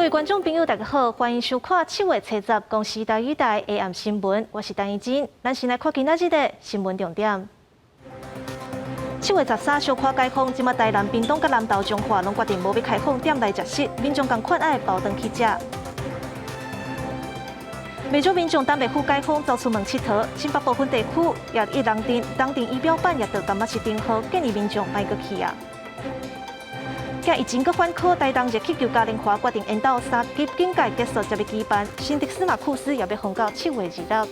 位觀眾朋友，大家好，歡迎收看7月30公視台語台 AM 新聞，我是陳怡靜。咱先來看今仔日的新聞重點。7月13小可解封，這馬台南、屏東佮南投、彰化攏決定無欲開放店內食食，民眾仝款愛包轉去食。袂少民眾等袂赴解封，走出門𨑨迌。新北部分地區也一人鎮，人鎮儀表板也著感覺是燈號，建議民眾莫閣去啊。驚疫情閣反考，台東熱氣球嘉年華決定延到三級警戒結束才欲舉辦。新竹司馬庫斯也欲封到7月26。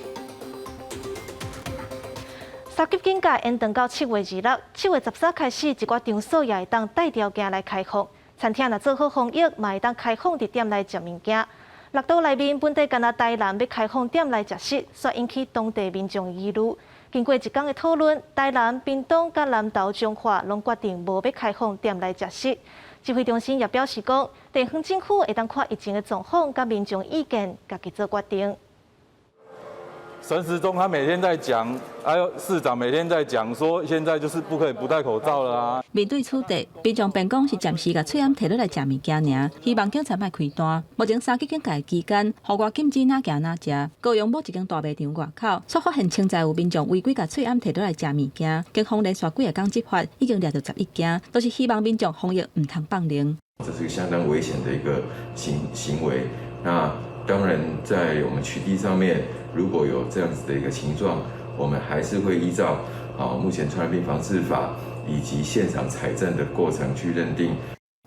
三級警戒延長到七月二六，7月13開始，一寡場所也會當帶條件來開放。餐廳若做好防疫，嘛會當開放佇店內食物件。六都內面本底干焦台南欲開放店內食食，煞引起當地民眾疑慮。經過一工的討論，台南、屏東佮南投、彰化攏決定無欲開放店內食食。指揮中心也表示講，地方政府會當看疫情的狀況佮民眾意見，家己做決定。陳時中他每天在講，還有市長每天在講，說現在就是不可以不戴口罩了啊。面對此地，民眾辯講是暫時共喙罨提落來食物件爾，希望警察莫開單。目前三級警戒期間，戶外禁止哪行哪食。高雄某一間大賣場外口，煞發現潛在有民眾違規共喙罨提落來食物件，警方連續幾个工執法，已經掠著11件，都是希望民眾防疫毋通放任。這是一個相當危險的一個行為。那當然，在我們取締上面，如果有這樣子的一個情狀，我們還是會依照目前傳染病防治法以及現場採證的過程去認定。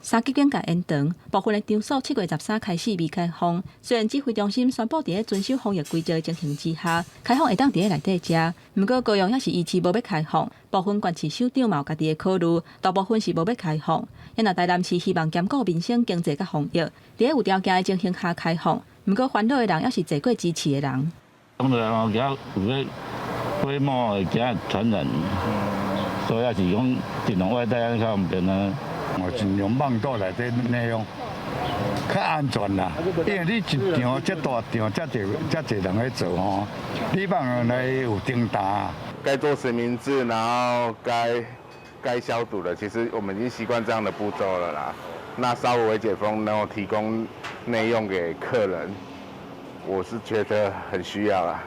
三級警戒延長，部分的場所7月13開始未開放。雖然指揮中心宣布佇咧遵守防疫規則的情形之下，開放會當佇咧內底食，毋過高雄猶是維持無欲開放。部分縣市首長嘛有家己的考慮，大部分是無欲開放。若台南市希望兼顧民生經濟佮防疫，佇咧有條件的情形下開放。毋過煩惱的人猶是濟過支持的人。當然哦，驚有咧飛沫會驚傳染，所以也是講盡量外帶較方便啊。我盡量放桌內底內用，較安全啦。因為你一場這大場，遮濟遮濟人咧做吼，你放來有叮當。該做實名制，然後該消毒的，其實我們已經習慣這樣的步驟了啦。那稍微解封，然後提供內用給客人，我是覺得很需要啦。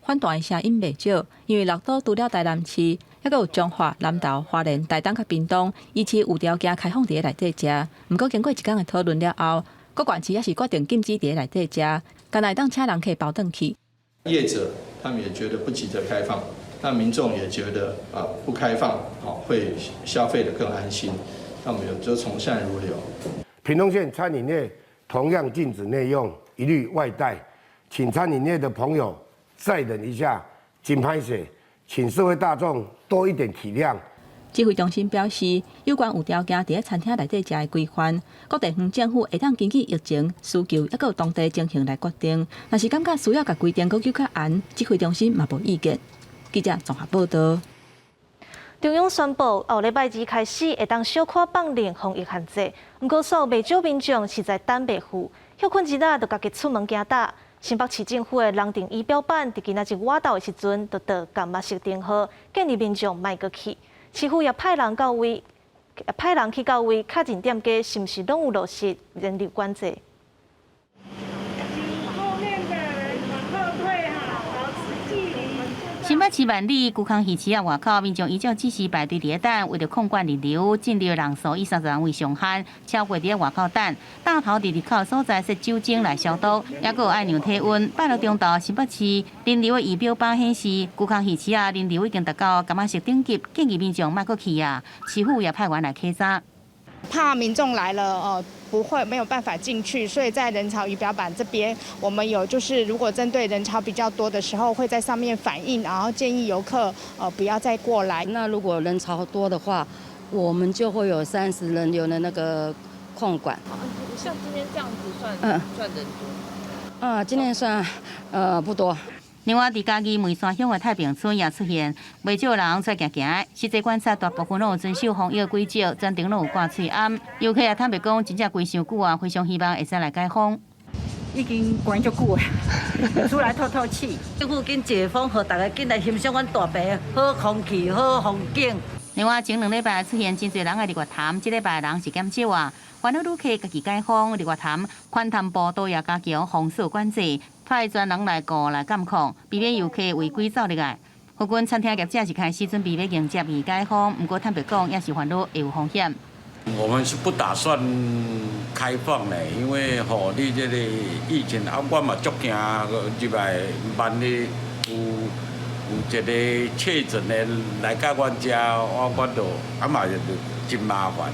反彈的聲音袂少，因為六都除了台南市，猶閣有彰化、南投、花蓮、台東佮屏東，依次有條件開放佇咧內底食。毋過經過一工的討論了後，各縣市猶是決定禁止佇咧內底食，干焦會當請人客包轉去。業者他們也覺得不急着開放，那民眾也覺得啊不開放，啊會消費得更安心。那我們就從善如流。屏東縣餐飲業同樣禁止內用，一律外帶，請餐飲業的朋友再忍一下，真歹勢，請社會大眾多一點體諒。指揮中心表示，有關有條件佇咧餐廳內底食的規範，各地方政府會當根據疫情需求，猶閣有當地情形來決定。若是感覺需要共規定閣閣較嚴，指揮中心嘛無意見。記者綜合報道。中央宣布，後禮拜二開始會當小可放寬防疫限制，毋過煞有袂少民眾實在等袂赴，歇睏一下就家己出門行搭。新北市政府的人鎮儀表板，佇今仔日倚晝的時陣，就著感覺式燈號，建議民眾莫閣去。市府也派人到位，派人去到位確認店家是毋是攏有落實人流管制。後面的人往後退哈，保持距離。新北市萬里龜空魚市仔外口，民眾依照指示排隊佇咧等，為著控管人流，進入人數以30人為上限，超過佇咧外口等。大頭佇入口所在設酒精來消毒，猶閣有愛量體溫。拜六中晝，新北市人流的儀表板顯示，龜空魚市仔人流已經達到柑仔色等級，建議民眾莫閣去啊。市府也派員來檢查。怕民眾來了哦，不會沒有辦法進去，所以在人潮儀表板這邊，我們有就是如果針對人潮比較多的時候，會在上面反映，然後建議遊客不要再過來。那如果人潮多的話，我們就會有30人流的那個控管。像今天這樣子算人多？啊，今天算不多。另外，佇嘉義梅山鄉的太平村也出現袂少人出來行行，實際觀察大部分攏有遵守防疫規則，全程攏有掛喙罨。遊客也坦白講，真正關傷久啊，非常希望會使來解封。已經關足久啊，出來透透氣。政府緊解封，予大家緊來欣賞阮大坪好空氣、好風景。另外，前兩禮拜出現真濟人的日月潭，這禮拜人是減少啊。煩惱旅客家己解封，日月潭、寬潭步道也加強封鎖管制，派專人來顧來監控，避免遊客違規走入來。附近餐廳業者是開始準備欲迎接未解封，毋過坦白講，也是煩惱會有風險。我們是不打算開放嘞，因為吼你這個疫情啊，我嘛足驚入來萬一有一個確診的來到阮遮，我就啊嘛真麻煩。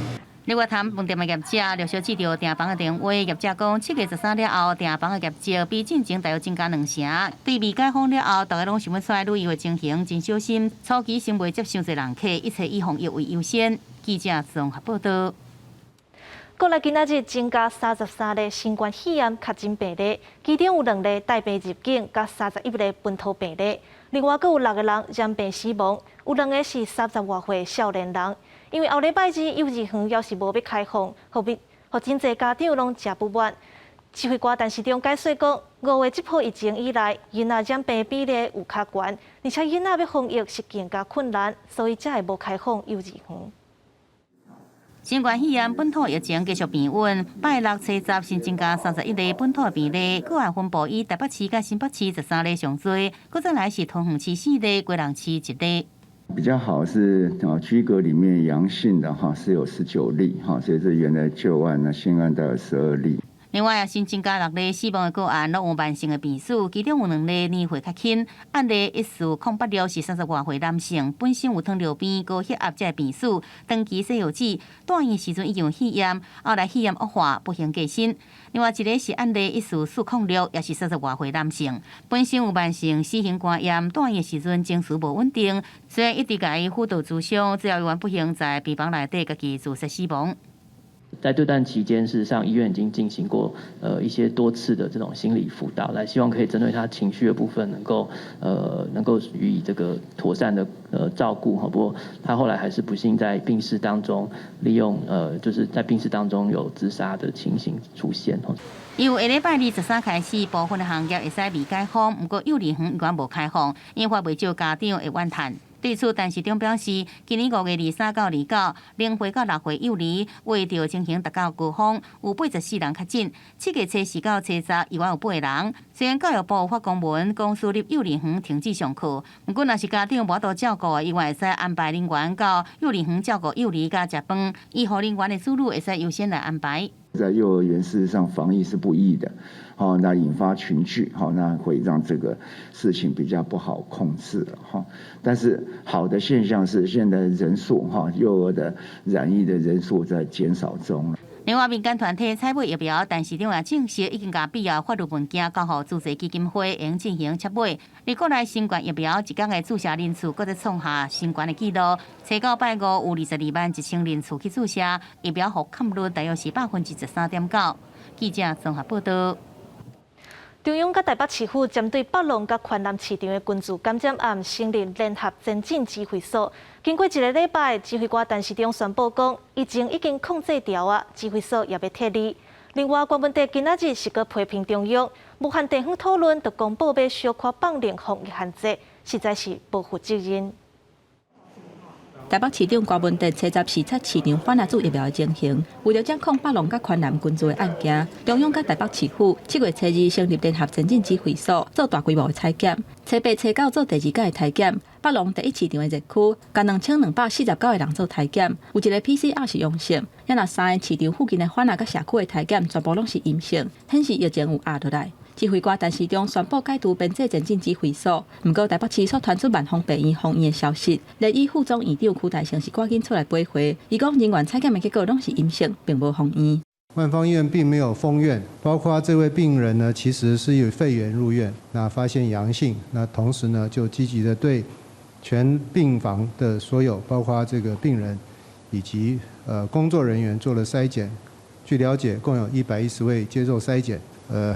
日月潭飯店的業者陸續接著訂房的電話，業者講7月13了後，訂房的業績比進前大約增加兩成。對未解封了後，大家攏想欲出來旅遊的情形，真小心。初期先袂接傷濟人客，一切以防疫為優先。記者綜合報道。國內今仔日增加33例新冠肺炎確診病例，其中有兩例帶病入境，佮31例本土病例。另外，閣有六個人染病死亡，有兩個是三十外歲少年人。因為後禮拜二幼稚園猶是無欲開放，予真濟家長攏誠不滿。指揮官陳時中解說講，5月這波疫情以來，囡仔染病比例有較懸，而且囡仔欲防疫是更加困難，所以才會無開放幼稚園。新冠肺炎本土疫情繼續平穩，拜六初十新增加31例本土病例，個案分布以台北市佮新北市13例上濟，閣再來是桃園市四例，基隆市一例。比較好是啊，居隔裡面陽性的哈是有19例哈，所以這原來舊案呢，新案大概12例。另外也新增加六例死亡的個案，攏有慢性的病史，其中有兩例年歲較輕。案例14086是三十外歲男性，本身有糖尿病、高血壓這病史，長期西藥劑，住院時陣已經有肺炎，後來肺炎惡化，不幸過身。另外一個是案例14406，也是三十外歲男性，本身有慢性乙型肝炎，住院時陣情緒無穩定，雖然一直共伊輔導諮商，最後猶原不幸在病房內底家己自殺死亡。在這段期間，事實上醫院已經進行過一些多次的這種心理輔導，來希望可以針對他情緒的部分能夠予以這個妥善的照顧哈。不過他後來還是不幸在病室當中利用就是在病室當中有自殺的情形出現。由下禮拜23開始，部分的行業會使未解封，毋過幼兒園猶原無開放，引發袂少家長會怨嘆。對此，陳時中表示，今年5月23到29，0歲到6歲幼兒為著情形達到高峰，有84人確診。7月24到初十，猶原有八個人。雖然教育部發公文，講私立幼兒園停止上課，毋過若是家長無法度照顧，猶原會使安排人員到幼兒園照顧幼兒佮食飯，醫護人員的子女會使優先來安排。在幼兒園，事實上防疫是不易的，好，那引發群聚，好，那會讓這個事情比較不好控制，哈。但是好的現象是，現在人數，哈，幼兒的染疫的人數在減少中。另外，民間團體採買疫苗，陳時中也證實已經共必要法律文件交予慈濟基金會，會進行採買。而國內新冠疫苗一工的注射人次，閣再創下新懸的紀錄。初九拜五有221,000人次去注射疫苗，覆蓋率大約是13.9%。記者綜合報道。中央佮台北市府針對北龍佮環南市場的群聚感染案，成立聯合前進指揮所。經過一個禮拜，指揮官陳時中宣布講，疫情已經控制牢啊，指揮所也欲撤離。另外，柯文哲今仔日是閣批評中央，無限地方討論就公布欲小可放寬防疫限制，實在是無負責任。台北市長柯文哲初十視察市場販仔注疫苗的情形，為著掌控北龍佮環南群聚的案件，中央佮台北市府7月初2成立聯合前進指揮所，做大規模的採檢。初八、初九做第二擺的篩檢，北龍第一市場的熱區，共2249個人做篩檢，有一個 PCR 是陽性，猶若三个市場附近的販仔佮社區的篩檢全部攏是陰性，顯示疫情有壓落來。指揮官陳時中宣布解除編制前進指揮所，毋過台北市卻傳出萬芳病院封院的消息，連醫副總院長區大成是趕緊出來駁回，伊講人員採檢的結果攏是陰性，並無封院。萬芳醫院並沒有封院，包括這位病人呢，其實是有肺炎入院，那發現陽性，那同時呢就積極的對全病房的所有，包括這個病人以及工作人員做了篩檢。據了解，共有110位接受篩檢。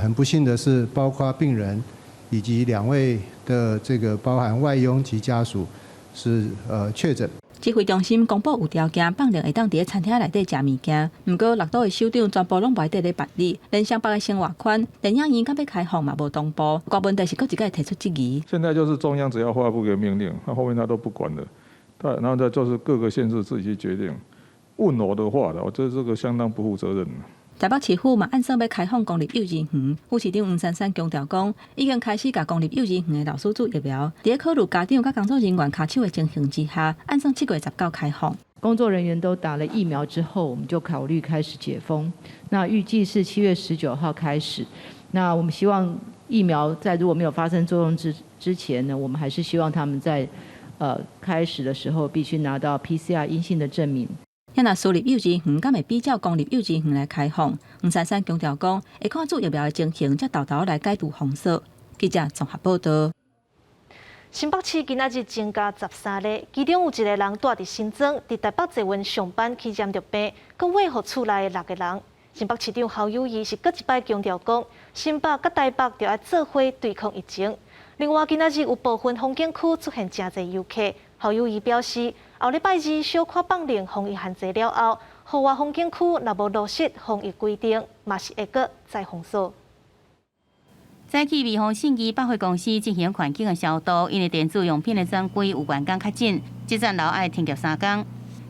很不幸的是，包括病人以及兩位的這個包含外傭及家屬是確診。指揮中心公布有條件放任會當佇餐廳內底食物件，毋過六都的首長全部攏無佇咧辦理，連雙北的生活圈電影院閣欲開放嘛無同步，柯文哲是閣一擺提出質疑。現在就是中央只要發布個命令，那後面他都不管了，他然後再就是各個縣市自己去決定。問我的話，我覺得這個相當不負責任。台北市府嘛按算欲開放公立幼兒園，副市長黃珊珊強調講，已經開始共公立幼兒園的老師注疫苗，佇咧考慮家長佮工作人員跤手的情形之下，按算7月19開放。工作人員都打了疫苗之後，我們就考慮開始解封。那預計是7月19號開始。那我們希望疫苗在如果沒有發生作用之前呢，我們還是希望他們在開始的時候必須拿到 PCR 陰性的證明。遐若私立幼兒園敢會比照公立幼兒園來開放？黃珊珊強調講，會看注疫苗的情形，才沓沓來解除封鎖。記者綜合報導。新北市今仔日增加13例，其中有一個人蹛佇新莊，佇台北捷運上班去染著病，閣餵予厝內六個人。新北市長侯友宜是閣一擺強調講，新北佮台北著愛做伙對抗疫情。另外，今仔日有部分風景區出現誠濟遊客，侯友宜表示，後禮拜二小可放寬防疫限制了後，戶外風景區若無落實防疫規定，嘛是會閣再封鎖。早起微風信義百貨公司進行環境的消毒，因為電子用品的專櫃有員工確診，這層樓愛停業3工。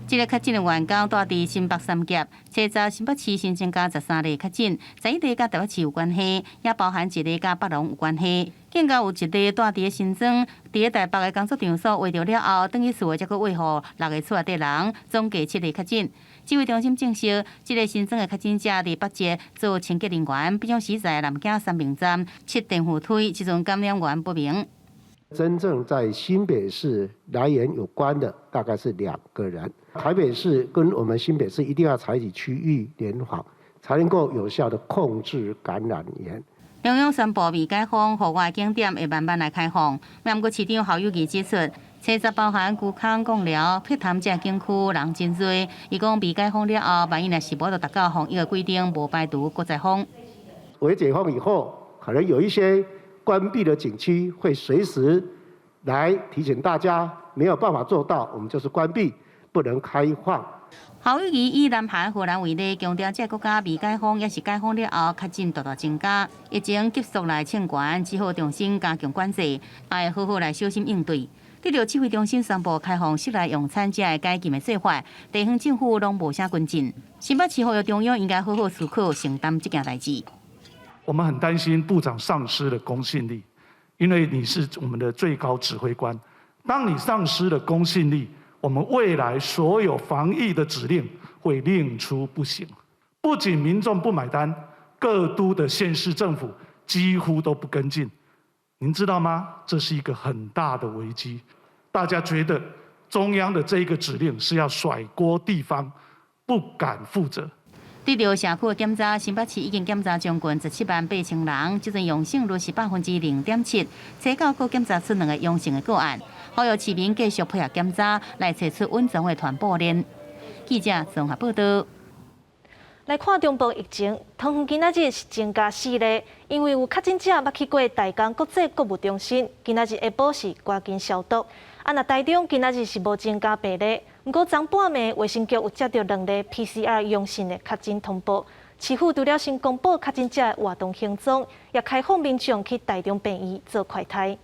這个確診的員工蹛佇新北三峽，初十新北市新增加13例確診，11例佮台北市有關係，也包含一例佮北榮有關係。更加有一例蹛佇新莊，佇咧台北的工作場所穢著了後，轉去厝內才閣餵予六个厝內底人，總計七例確診。指揮中心證實，這个新增的確診者佇北捷做清潔人員，平常時在南京三明站測電扶梯，這陣感染源不明。真正在新北市來源有關的，大概是2個人。台北市跟我們新北市一定要採取區域聯防，才能夠有效的控制感染源。中央宣布未解封，戶外景點會慢慢來開放。毋過市長侯友宜指出，初十包含龜空、貢寮、碧潭這景區人真濟。伊講未解封了後，萬一若是無法度達到防疫的規定，無排除閣再封。微解封以後，可能有一些關閉的景區會隨時來提醒大家，沒有辦法做到，我們就是關閉，不能開放。侯友宜以南韓、荷蘭為例，強調這個國家未解封，抑是解封了後，確診大大增加，疫情急速來衝懸，只好重新加強管制，愛好好來小心應對。得著指揮中心宣布開放室內用餐這个解禁的做法，地方政府攏無啥跟進。新北市呼籲中央應該好好思考承擔這件代誌。我們很擔心部長喪失了公信力，因為你是我們的最高指揮官。當你喪失了公信力，我們未來所有防疫的指令會令出不行。不僅民眾不買單，各都的縣市政府幾乎都不跟進。您知道嗎？這是一個很大的危機。大家覺得中央的這一個指令是要甩鍋地方，不敢負責。對著社區的檢查，新北市已經檢查將近17萬8千人，這陣陽性率是0.7%，初九閣檢查出兩個陽性的個案，呼籲市民繼續配合檢查，來揣出隱藏的傳播鏈。記者綜合報導。來看中部疫情，桃園今仔日是增加四例，因為有確診者捌去過台江國際購物中心，今仔日下晡是趕緊消毒。啊，若台中今仔日是無增加病例，毋過昨半暝衛生局有接著兩例 PCR 陽性的確診通報，市府除了先公布確診者的活動行蹤，也開放民眾去台中病院做快篩。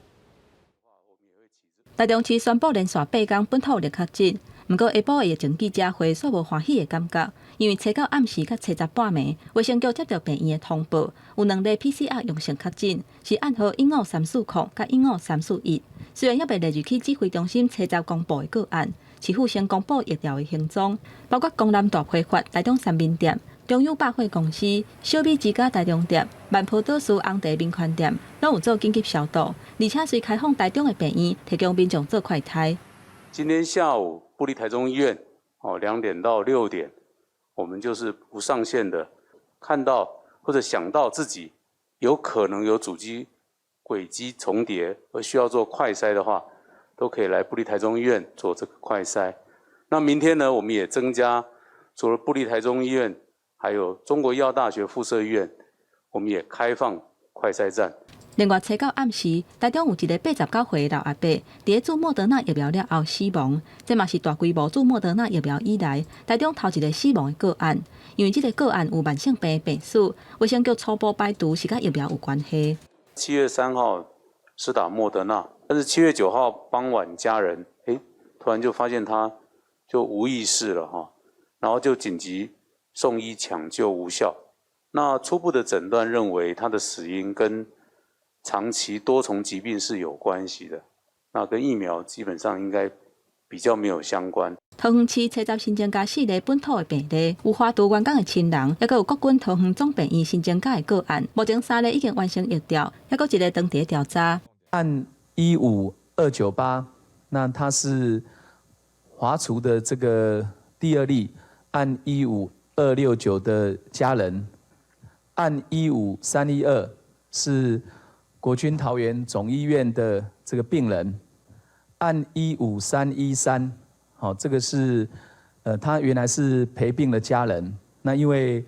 台中市宣布連續八工本土零確診，毋過下晡的疫情記者會煞無歡喜的感覺，因為初九暗時佮初十半暝，衛生局接著病院的通報，有兩例 PCR 陽性確診，是案號15340佮15341。雖然猶未列入去指揮中心初十公布的個案，市府先公布疫調的行蹤，包括江南大批發、台中三民店、中友百貨公司、小米之家台中店、萬坡島絲紅茶民權店，攏有做緊急消毒，而且隨開放台中的病院，提供民眾做快篩。今天下午，部立台中醫院，哦，2點到6點，我們就是無上限的，看到或者想到自己有可能有足跡軌跡重疊而需要做快篩的話，都可以來部立台中醫院做這個快篩。那明天呢，我們也增加，除了部立台中醫院，還有中國醫藥大學附設醫院，我們也開放快篩站。另外，初九暗時，台中有一个89歲的老阿伯，佇咧注莫德納疫苗了後死亡。這嘛是大規模注莫德納疫苗以來，台中頭一个死亡的個案。因為這个個案有慢性病病史，衛生局初步排除是佮疫苗有關係。7月3號是打莫德納，但是7月9號傍晚，家人突然就發現他就無意識了哈。然後就緊急送醫搶救無效。那初步的診斷認為，他的死因跟長期多重疾病是有關係的，那跟疫苗基本上應該比較沒有相關。桃園市初十新增加四例本土的病例，有華都員工的親人，抑閣有國軍桃園總病院新增加的個案，目前三例已經完成疫調，抑閣一个當佇調查。案15298，那他是華廚的這個第二例，案15269的家人，案15312是國軍桃園總醫院的這個病人，案15313，好，這個是，他原來是陪病的家人，那因為，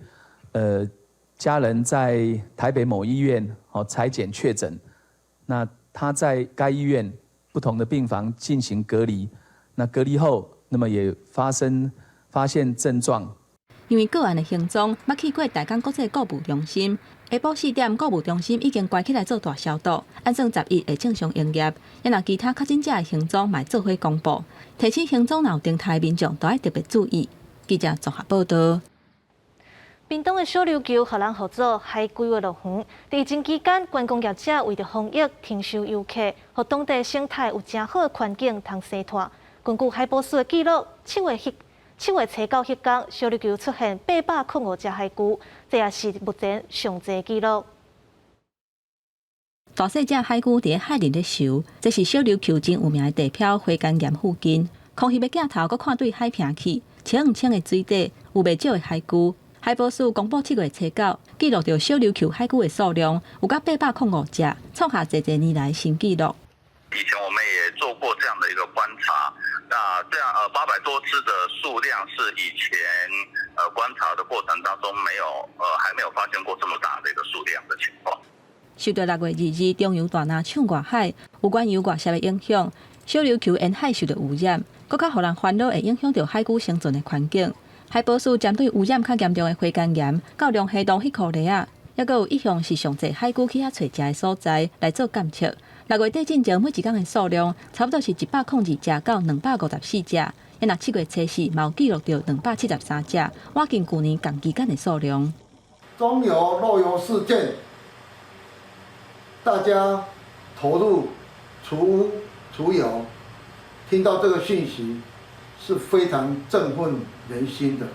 家人在台北某醫院，好採檢確診，那他在該醫院不同的病房進行隔離，那隔離後，那麼也發生發現症狀。因為個案的行蹤，捌去過大港國際購物中心，下晡4點，購物中心已經關起來做大消毒，按算11會正常營業。抑若其他確診者的行蹤，嘛會做伙公布。提醒行蹤若有動態民眾，都愛特別注意。記者綜合報道。屏東的小琉球予人號做海龜的樂園，佇疫情期間，觀光業者為著防疫停收遊客，予當地生態有誠好的環境通生湠。根據海保署的記錄，7月初9彼工，小琉球出現805隻海龜，這也是目前上濟紀錄。大細隻海龜佇海裡咧游，這是小琉球真有名的地標花崗岩附近。空翕的鏡頭閣看對海平去，清清的水底有袂少的海龜。海保署公布7月初9記錄著小琉球海龜的數量有甲805隻，創下濟濟年來新紀錄。以前我們也做過這樣的一個觀察，那這樣800多隻的數量是以前觀察的過程當中沒有還沒有發現過這麼大的一個數量的情況。受到6月22中油大林搶外海有關油外泄的影響，小琉球沿海受到污染，閣較予人煩惱會影響著海龜生存的環境。海保署針對污染較嚴重的花崗岩，到龍蝦洞彼箍犁仔，抑閣有一向是上濟海龜去遐揣食的所在來做監測。6月底進前每一工的數量，差不多是102隻到254隻。抑若7月初4嘛有記錄著273隻，倚近舊年仝期間的數量。中油漏油事件，大家投入除污除油，聽到這個訊息是非常振奮人心的。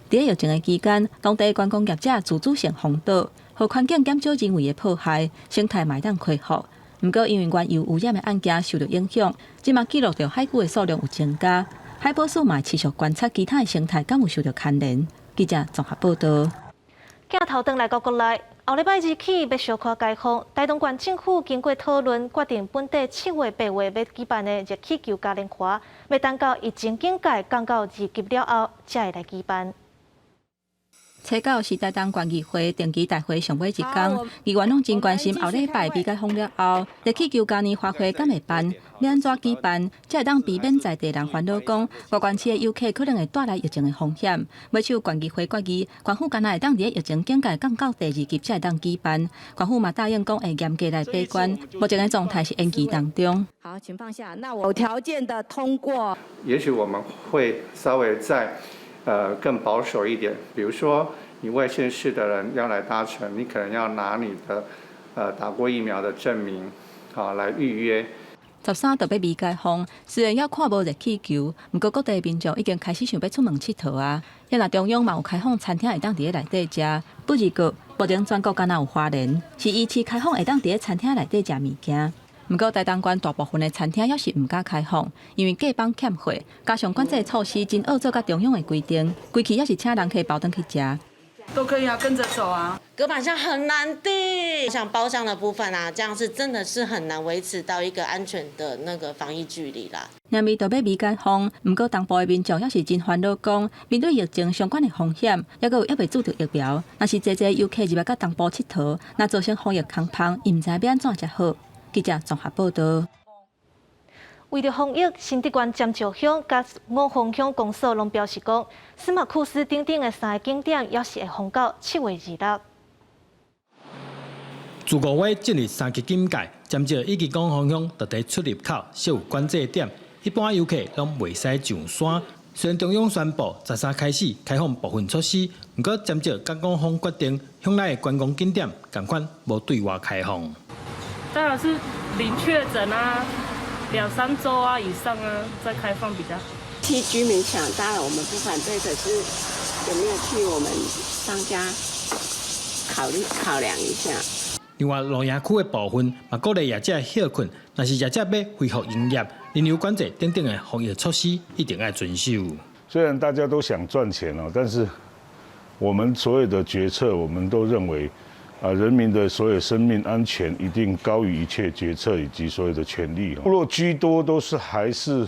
佇疫情的期間，當地觀光業者自主性封島，予環境減少人為的破壞，生態嘛會當恢復。毋過，因為原油污染的案件受著影響，這馬記錄著海龜的數量有增加。海保署嘛會持續觀察其他的生態，敢有受著牽連。記者綜合報道。鏡頭轉來到國內，後禮拜二起欲小可解封，台東縣政府經過討論，決定本地7月、8月欲舉辦的熱氣球嘉年華，欲等到疫情警戒降到2級了後，才會來舉辦。初九是台東縣議會定期大會上尾一工，議員攏真關心後禮拜微解封了後，熱氣球嘉年華會敢會辦，欲按怎舉辦，才會當避免在地人煩惱講，外縣市的遊客可能會帶來疫情的風險。尾手縣議會決議，縣府干焦會當佇疫情警戒降到第二級才會當舉辦。縣府嘛答應講會嚴格來把關，目前的狀態是延期當中。好，請放下。那我有條件的通過。也許我們會稍微再更保守一點，比如說你外縣市的人要來搭乘，你可能要拿你的打過疫苗的證明，好來預約。 13就欲微解封，雖然猶看無熱氣球，毋過各地民眾已經開始想欲出門𨑨迌啊。抑若中央嘛有開放餐廳會當佇咧內底食，不過目前全國干焦有花蓮是維持開放會當佇咧餐廳內底食物件。毋過台東縣大部分的餐廳猶是毋敢開放，因為隔枋欠貨，加上管制措施真惡做佮中央的規定，規氣猶是請人客包轉去食。都可以啊，跟着走啊。隔板箱很難訂，像包廂的部分啊，這樣是真的是很難維持到一個安全的那個防疫距離啦。明明就欲微解封，毋過東部的民眾猶是真煩惱，講面對疫情相關的風險，猶閣有猶未注著疫苗，若是濟濟遊客入來到東部𨑨迌，若造成防疫空縫，伊毋知欲按怎才好。記者綜合報道。為著防疫，新竹縣尖石鄉佮五峰鄉公所攏表示講，司馬庫斯等等的三个景點，猶是會封到7月26。自5月進入三級警戒，尖石以及五峰鄉特地出入口設有管制點，一般遊客攏袂使上山。雖然中央宣布十三開始開放部分措施，毋過尖石佮港方決定，鄉內的觀光景點仝款無對外開放。當然是零確診啊，兩三週啊以上啊，再開放比較好。替居民想，當然我們不反對，可是有沒有替我們商家考慮考量一下？另外，露營區的部分嘛，鼓勵業者歇睏，若是業者欲恢復營業，人流管制等等的防疫措施一定愛遵守。雖然大家都想賺錢哦，但是我們所有的決策，我們都認為啊，人民的所有生命安全一定高於一切決策以及所有的權利。若居多都是還是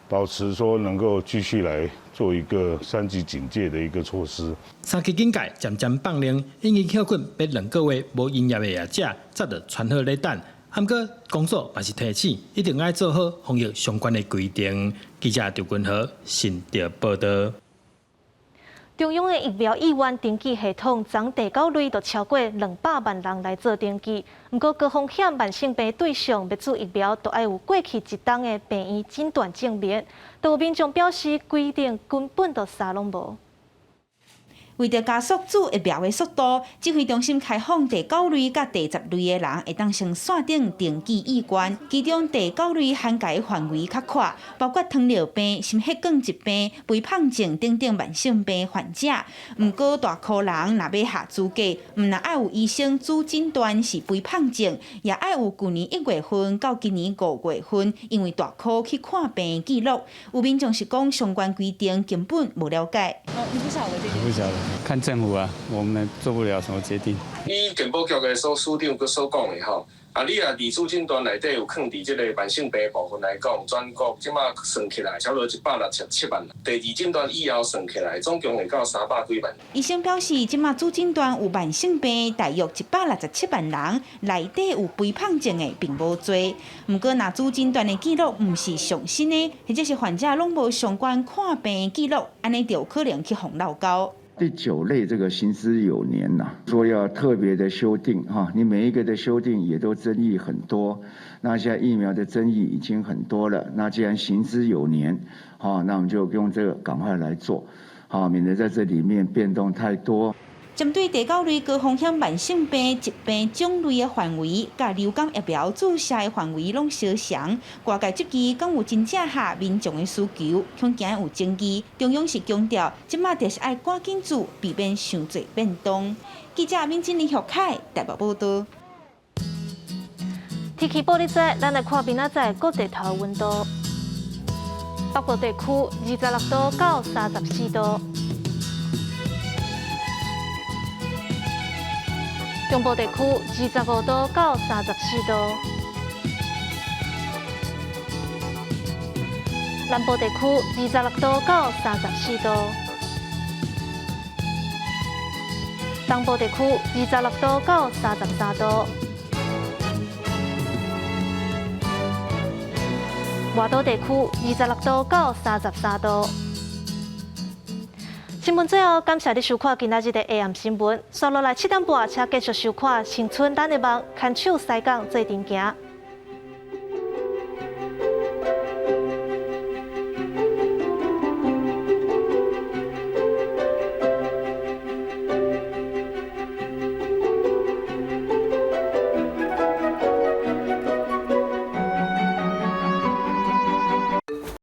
保持說能夠繼續來做一個三級警戒的一個措施。三級警戒漸漸放令，已經歇睏欲兩個月無營業的業者，早就穿好咧等。毋過公所嘛是提醒，一定愛做好防疫相關的規定。記者張君和新竹報導。中央的疫苗意願登記系統，昨第九類就超過200萬人來做登記。毋過高風險慢性病對象欲注疫苗，都愛有過去一冬的病院診斷證明。都有民眾表示，規定根本就啥攏無。為著加速注疫苗的速度，指揮中心開放第九類佮第十類的人會當先線頂登記意願。其中第九類涵蓋範圍較闊，包括糖尿病、心血管疾病、肥胖症等等慢性病患者。毋過大箍人若欲合資格，毋但愛有醫生主診斷是肥胖症，也愛有舊年1月份到今年5月份，因為大箍去看病記錄。有民眾是講相關規定根本無了解。哦，你不曉得這個？不曉得。看政府啊，我們做不了什麼決定。依健保局的所署長閣所講的吼，啊，你若佇主診斷內底有囥佇這个慢性病部分來講，全國這馬算起來差不多167萬。第二診斷以後算起來，總共會到300幾萬。醫生表示，這馬主診斷有慢性病，大約167萬人，內底有肥胖症的並無濟。毋過，若主診斷的記錄毋是上新的，或者是患者攏無相關看病記錄，按呢就有可能去予漏勾。第九類這個行之有年吶，說要特別的修訂哈，你每一個的修訂也都爭議很多。那現在疫苗的爭議已經很多了，那既然行之有年，好，那我們就用這個趕快來做，好，免得在這裡面變動太多。針對第九類高風險慢性病疾病種類的範圍，佮流感疫苗注射的範圍攏相像，外界質疑敢有真正合民眾的需求，恐驚有爭議。中央是強調，這馬就是愛趕緊注，避免傷濟變動。記者敏珍、林玉凱台北報導。天氣報你知，咱來看明仔載各地頭溫度。北部地區26度到34度。中部地區25度到34度，南部地區26度到34度，東部地區26度到33度，外島地區26度到33度。新聞最後，感謝你收看今仔日的 AM 新聞。紲落來7點半，請繼續收看《青春咱的夢》，牽手西港做陣行。